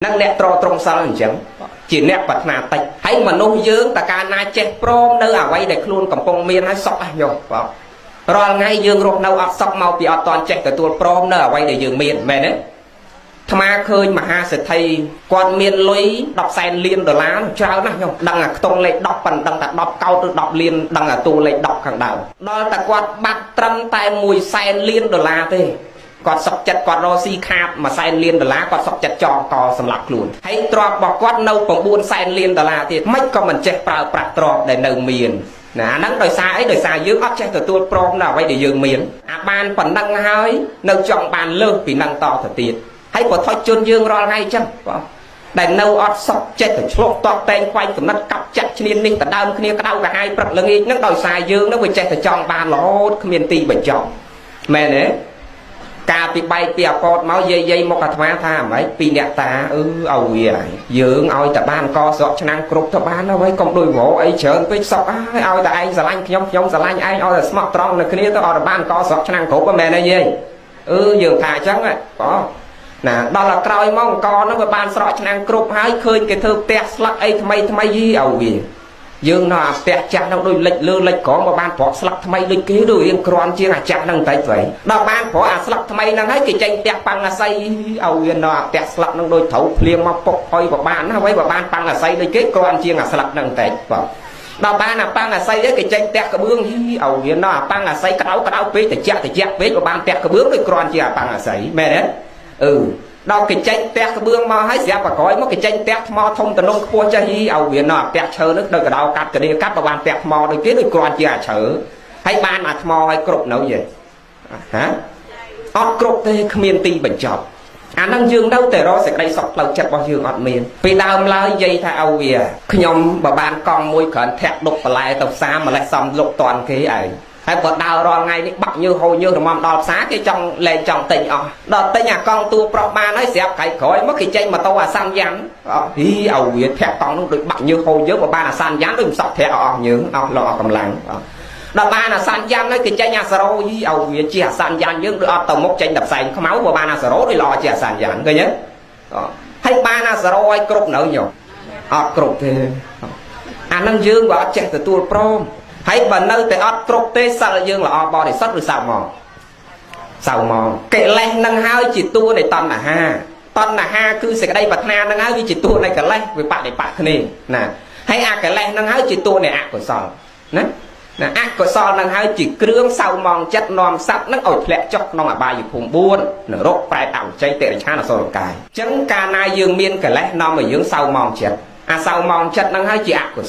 នឹងអ្នកត្រត្រង់សិលអញ្ចឹងជាអ្នកប្រាថ្នាតិចហើយមនុស្សយើងតើកាលណាចេះព្រមនៅអ្វីដែលខ្លួនកំពុងមានហើយសុខហ៎ញោមបងរាល់ថ្ងៃយើងរស់នៅអត់សុខមកពីអត់តន់ចេះទទួលព្រមនៅអ្វីដែលយើងមានមែនទេអាត្មាឃើញមហាសេដ្ឋីគាត់មានលុយ10សែនលានដុល្លារច្រើនណាស់ញោមដឹងអាខ្ទង់លេខ10ប៉ុណ្ដឹងតែ10កោតឬ10លានដឹងអាតួលេខ10ខាងដើមដល់តែគាត់បាត់ត្រឹមតែ1សែនលានដុល្លារទេគាត់សុកចិត្តគាត់រកស៊ីខាត1សែនលានដុល្លារគាត់សុកចិត្តចងកសម្រាប់ខ្លួនហើយទ្រព្យរបស់គាត់នៅ9សែនលានដុល្លារទៀតមិនក៏មិនចេះប្រើប្រាស់ទ្រព្យដែលនៅមានណាហ្នឹងដោយសារអីដោយសារយើងអត់ចេះទទួលព្រមនៅអ្វីដែលយើងមានអាបានប៉ុណ្ណឹងហើយនៅចង់បានលើសពីហ្នឹងតទៅទៀតហើយពុទ្ធជនយើងរាល់ថ្ងៃអញ្ចឹងបងដែលនៅអត់សុខចេះតែឆ្លុះតបតែងខ្វែងកំណត់កាប់ចាក់ឈ្នាននេះដដើមគ្នាក្តៅក្រហាយព្រឹកល្ងាចហ្នឹងដោយសារយើងហ្នឹងវាចេះតែចង់បានរហូតគ្មានទីបញ្ចប់មែនទេកាលពីបែកពីអាកតមកយាយយាយមកអាត្មាថាហ្មងពីអ្នកតាអឺឲ្យវាយើងឲ្យតែបានកស្រកឆ្នាំងគ្រប់ទៅបានហើយកុំដូចវ៉អីច្រើនពេកសុកហើយឲ្យតែឯងស្រឡាញ់ខ្ញុំខ្ញុំស្រឡាញ់ឯងឲ្យតែស្មោះត្រង់នៅគ្នាទៅឲ្យតែបានកស្រកឆ្នាំងគ្រប់មែនទេយាយអឺយើងថាអញ្ចឹងបងណាដល់ដល់ក្រោយមកអង្គហ្នឹងវាបានស្រកឆ្នាំងគ្រប់ហើយឃើញគេធ្វើផ្ទះស្លឹកអីថ្មីថ្មីយីឲ្យវាយើងនៅអាផ្ទះចាស់ហ្នឹងដូចលិចលើលិចក្រោមបើបានប្រកស្លឹកថ្មីដូចគេដូចរៀងក្រាន់ជាងអាចាស់ហ្នឹងបន្តិចទៅដល់បានប្រកអាស្លឹកថ្មីហ្នឹងហើយគេចេញផ្ទះប៉ាំងអាស័យឲ្យវានៅអាផ្ទះស្លឹកហ្នឹងដូចត្រូវភ្លៀងមកពុកអុយប្របានណាអ្វីបើបានប៉ាំងអាស័យដូចគេក្រាន់ជាងអាស្លឹកហ្នឹងបន្តិចបងដល់បានអាប៉ាំងអាស័យគេចេញផ្ទះក្បឿងយីឲ្យវានៅអាប៉ាំងអាស័យក្តៅក្តៅពេកតិចតិចពេកបើបានផ្ទះក្បឿងដូចក្រាន់ជាងអាប៉ាំងអាស័យមែនទេអឺដល់គេចេញផ្ទះក្បឿងមកហើយស្រាប់ប្រក្រោយមកគេចេញផ្ទះថ្មធំតនំខ្ពស់ចេះយីឲ្យវានៅអាផ្ទះឈើនោះដូចកដោកាត់កដៀកាត់បើបានផ្ទះថ្មដូចគេដូចគ្រាន់ជាអាឈើហើយបានអាថ្មឲ្យគ្រប់នៅយេហាអត់គ្រប់ទេគ្មានទីបញ្ចប់អានឹងយើងនៅតែរកសេចក្តីសុខផ្លូវចិត្តរបស់យើងអត់មានពីដើមឡើយយាយថាឲ្យវាខ្ញុំបើបានកង់មួយគ្រាន់ធាក់ដុកបន្លែទៅផ្សារម្លេះសំលុកតាន់គេឯងហើយបើដើររាល់ថ្ងៃនេះបាក់ញើសហូរញើសរមដល់ផ្សារគេចង់លែងចង់ទិញអស់ដល់ទិញអាកង់តួប្រុសបានហើយស្រាប់ក្រោយក្រោយមកគេចេញម៉ូតូអាសាន់យ៉ាំហ៊ីឲ្យវាធាក់កង់នោះដូចបាក់ញើសហូរញើសបើបានអាសាន់យ៉ាំដូចមិនសក់ធាក់អស់ញើសអស់លោអស់កម្លាំងដល់បានអាសាន់យ៉ាំហើយគេចេញអាសារ៉ូយីឲ្យវាជិះអាសាន់យ៉ាំយើងដូចអត់ទៅមុខចេញតែផ្សែងខ្មៅបើបានអាសារ៉ូដូចល្អជាអាសាន់យ៉ាំឃើញទេហើយបានអាសារ៉ូឲ្យគ្រប់នៅញោមអត់គ្រប់ទេអានឹងយើងបើអត់ចេះទទួលព្រមហើយបើនៅតែអត់គ្រប់ទេសិលយើងល្អបរិសុទ្ធឬសៅមកសៅមកកិលេសនឹងហើយជាតួនៃតណ្ហាតណ្ហាគឺសេចក្តីប្រាថ្នានឹងហើយវាជាតួនៃកិលេសវាបដិបៈគ្នាណាហើយអាកិលេសនឹងហើយជាតួនៃអកុសលណាណាអកុសលនឹងហើយជាគ្រឿងសៅមងចិត្តនាំសត្វនឹងឲ្យធ្លាក់ចុះក្នុងអបាយភូមិ4នរកប្រែតអវជ័យតិរិឆានអសុរកាយអញ្ចឹងកាលណាយើងមានកិលេសនាំឲ្យយើងសៅមងចិត្តអាសៅមងចិត្តនឹងហើយជាអកុ